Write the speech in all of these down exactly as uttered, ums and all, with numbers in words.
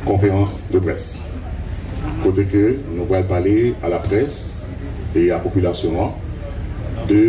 Konferans de près kote ke nou pral pale a laprès e a popilasyon an de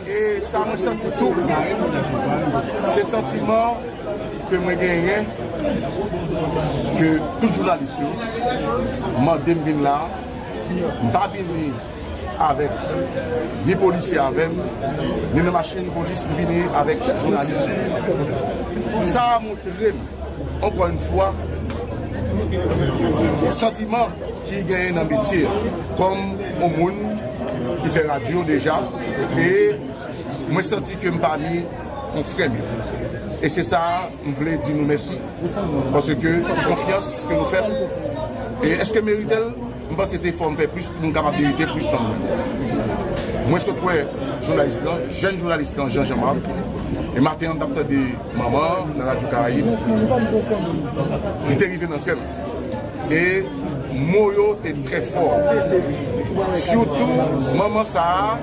E sa mwen santi tou, se santiman ke mwen genyen, ke tout jounalis yo mande m vin la, m pa vini avèk ni polisye avè m, ni nan machin polis, m vini avèk jounalis yo. Sa a montre m, ankò yon fwa, santiman ki genyen nan metye a, kòm yon moun ki fè radyo deja, e mwen santi ke m pami konfrè m yo. E se sa a, m vle di nou mèsi, paske konfyans ke nou fè m, e èske m merite l? M panse se fò m fè plis pou m kapab merite plis nan mwen. Mwen sot wè jounalis lan, jèn jounalis lan, Jean Jean Marc. E maten an, m t ap tande manman an nan Radyo Karayib. Li te rive nan kè m. E mo yo te trè fò. Sitou manman sa a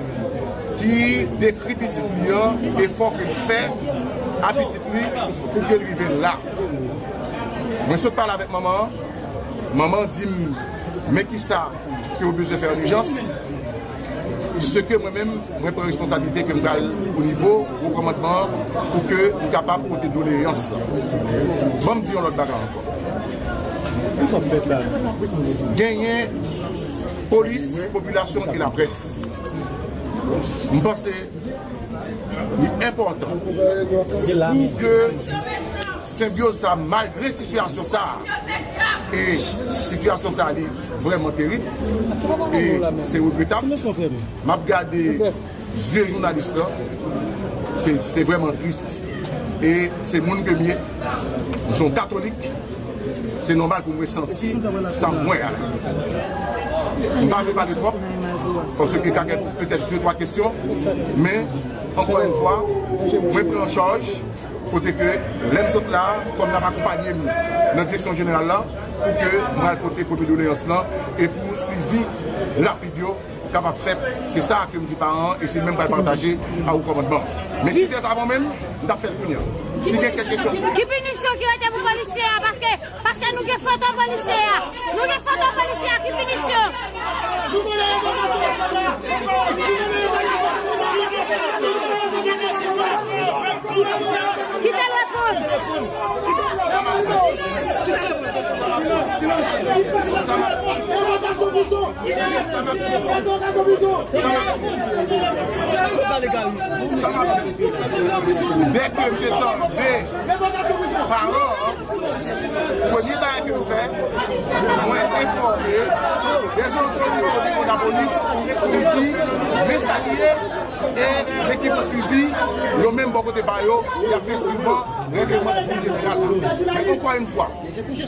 ki dekri pitit li an, efò ke l fè a pitit li pou ke l rive la. Mwen sot pale avèk manman an. Manman an di m, men kisa ke yo bezwen fè an ijans, se ke mwen menm, mwen pran responsablite ke m pral o nivo wo kòmandman an pou ke m kapab pote doleyans lan. Ban m di yon lòt bagay ankò. Genyen polis, popilasyon e laprès. M panse li enpòtan pou ke senbyoz sa, malgre sitiyasyon sa, e sitiyasyon sa li vrèman terib, e se regretab. M ap gade zye jounalis lan, se, se vrèman tris. E se moun ke m ye, m se yon katolik, se nòmal pou mwen santi sa m wè a. M pa vle pale twòp, paske ka gen petèt de twa kesyon, men, ankò yon fwa, mwen pran chaj, kote ke lè m sot la, kòm n ap akonpanye m nan direksyon jeneral la, pou ke m al pote premye doleyans lan, e pou swivi rapid yo kapab fèt. Se sa ke m di paran an, e se li menm pral pataje a wo kòmandman. Men si te ta mwen menm, m t ap fè l kounye a. Si gen kèk kesyon. Ki pinisyon ki rete pou polisye a? Paske, paske nou gen foto polisye a. Nou gen foto polisye a, ki pinisyon? Kite l reponn. Dèke m te tande paran an, premye bagay ke m fè, mwen enfòme lèzotorite o nivo lapolis pou m di men sa li ye, e lekip swivi yo menm bò kote pa yo, y ap fè swivan règleman disiplinè jeneral la. Men ankò yon fwa,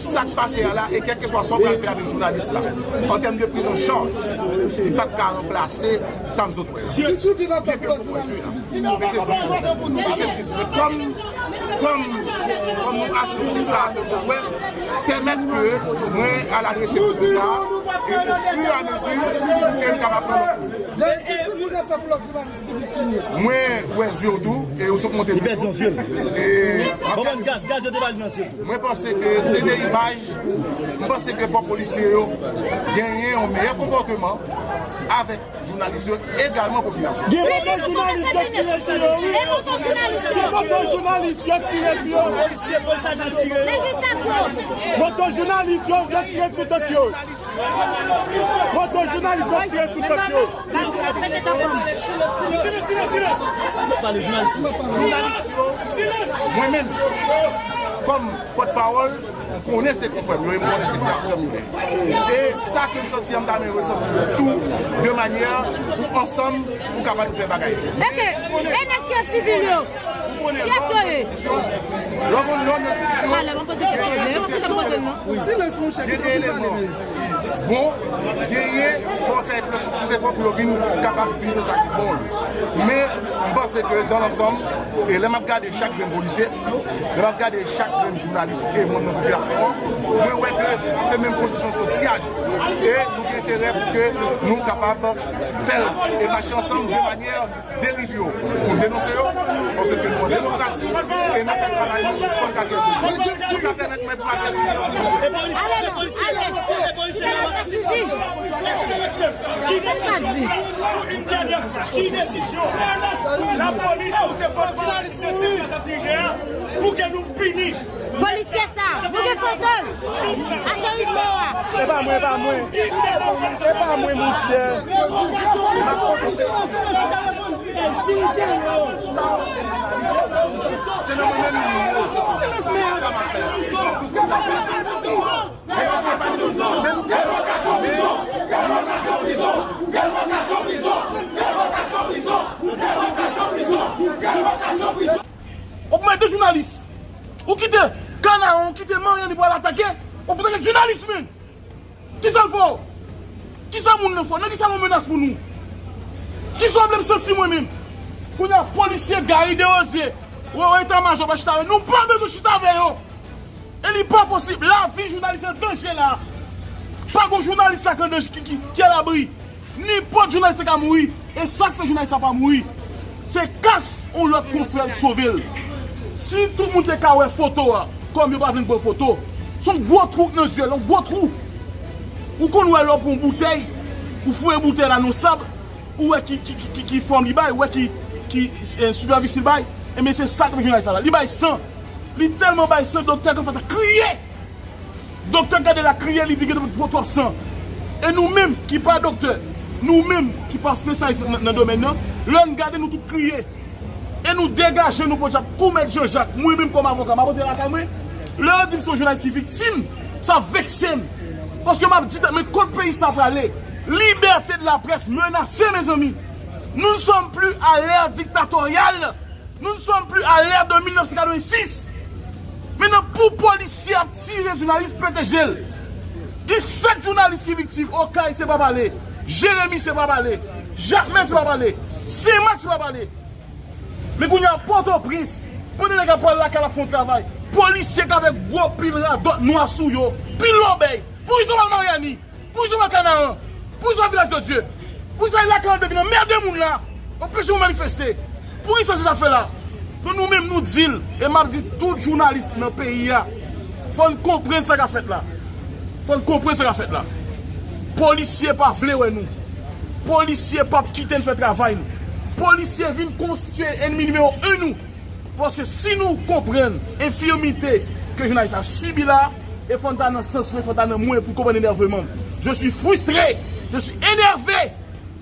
sa k pase a la, e kèlkeswa sa w pral fè avèk jounalis la, an tèm de priz an chaj, li pa t ka ranplase sa m sot wè. Byen ke pou mwen, mesye, mesye tris, men kòm, kòm, kòm nou achouse sa, nou wè, pèmèt ke mwen al adrese pwoblèm sa, e ofiramezi pou ke m kapab pran lòt. Mwen wè zye w tou, e ou sot monte. Li pèdi yon zye l. E, bon, bon, gaz, gaz yo te ba li nan zye l tou. Mwen panse ke se de imaj, mwen panse ke fò polisye yo genyen yon meyè konpòteman avèk jounalis yo, egalman popilasyon. Gen moto jounalis yo tire sou yo, wi. Gen moto jounalis yo tire sou yo. Moto jounalis yo vle tire sou tèt yo. Moto jounalis yo tire sou tèt yo. Jounalis yo, mwen menm, kòm pòtpawòl, m konnen se konfrè m yo ye, m konnen se frè ak sè m yo ye. E sa ke m santi an, m ta renmen resanti tou, de manyè pou ansanm, pou kapab fè bagay. Oke, e nèg ki an sivil yo? Kiyès yo ye? Lè w konn lòd nan enstitisyon, lè w konn poze kesyon, lè w konn poze l, non. Silans, monchè, gen eleman ki bon, genyen, fò w fè plis efò pou yo vin kapab vin jwe sa ki bon yo. Men, m panse ke, dans l'ensemble, e lè m ap gade chak grenn polisye, lè m ap gade chak grenn jounalis e moun nan popilasyon an, mwen wè ke se menm kondisyon sosyal. E nou gen enterè pou ke nou kapab fè l e mache ansanm de manyè deriv yo, pou denonse yo, paske nou an demokrasi, e n ap fè travay nou kòm ka fè. Pou ta pèmèt mwen pou adrese yo. Ale, ale, kite l ap fè swivi. Ki desizyon? Pou yon dènyè fwa, ki desizyon? Lapolis, ou se pòtpawòl jounalis, se sèvis ap dirije a, pou ke nou pini. Polisye sa, nou gen foto l. Acherisè a. E pa mwen, e pa mwen. E pa mwen, monchè. Se nan mwen menm li ye. Ou mete jounalis. Ou kite Kanaan, ou kite Maryann, li pral atake. Ou fout atake jounalis, menm. Kisa l fè w? Kisa moun nan fè w? Nan kisa l yon menas pou nou? Kisa w vle m santi mwen menm? Kounye a, polisye Gary Desrosiers, wè, wè, eta majò pa chita avè nou, nou pa bezwen chita avè yo. E li pa posib. Lavi jounalis an danje la. Pa gon jounalis sa k an danje, ki, ki, ki alabri. Nenpòt jounalis te ka mouri. E sa k fè jounalis sa pa mouri, se kas yon lòt konfrè k sove l. Si tout moun te ka wè foto a, kòm yo pa vle n pran foto, se yon gwo twou k nan zye l, yon gwo twou. Ou konn wè lè w pran yon boutèy, ou fouye boutèy la nan sab, ou wè ki, ki, ki, ki, ki fòm li bay, ou wè ki, ki, eh, sipèfisi li bay. Ebyen, se sa k ap jounalis sa la. Li bay san. Li tèlman bay san, doktè Kanfata kriye. Doktè k gade la kriye, li di gen twòp san. E nou menm ki pa doktè, nou menm ki pa espesyalis nan, nan domèn nan, lè n gade nou tout kriye. E nou degaje nou podyab kou Mèt Jean Jacques. Mwen menm kòm avoka, m ap antre lakay mwen. Lè yo di m se yon jounalis ki viktim, sa vekse m. Paske m ap di tèt mwen kot peyi sa prale. Liberté de la presse menacée, mezanmi. Nous ne sommes plus à l'ère dictatoriale. Nous ne sommes plus à l'ère de mil nèf san katrevensis. Mentnan pou polisye ap tire jounalis pete je l. Gen sèt jounalis ki viktim. Okay se pa pale. Jeremi se pa pale. Jakmèl se pa pale. Senmak se pa pale. Men kounye a Pòtoprens, pandan nèg ap pral lakay la fè yon travay, polisye k avèk gwo pil radòt nwa sou yo, pil lòbèy. Poukisa w pa al Maryani? Poukisa w pa al Kanaran? Poukisa w pa al Vilaj de Dye? Poukisa w lakay an vin anmède moun la? Anpeche moun manifeste. Poukisa se zafè la? Donk nou menm nou di l, e m ap di tout jounalis nan peyi a, fò n konprann sa k ap fèt la. Fò n konprann sa k ap fèt la. Polisye pa vle wè nou. Polisye p ap kite n fè travay nou. Polisye vin konstitye ènmi nimewo en nou. Paske si nou konprann enfimite ke jounalis la sibi la, e fò n ta nan sans mwen, fò n ta nan mwen pou konprann enèveman m. Je suis frustré, je suis énervé,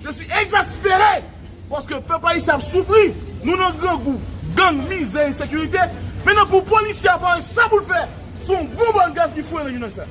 je suis exaspéré. Paske pèp ayisyen ap soufri, nou nan grangou, gang, mizè, ensekirite. Mentnan pou polisye a pa wè sa pou l fè, se yon bon bòn gaz ki foure nan jounalis la.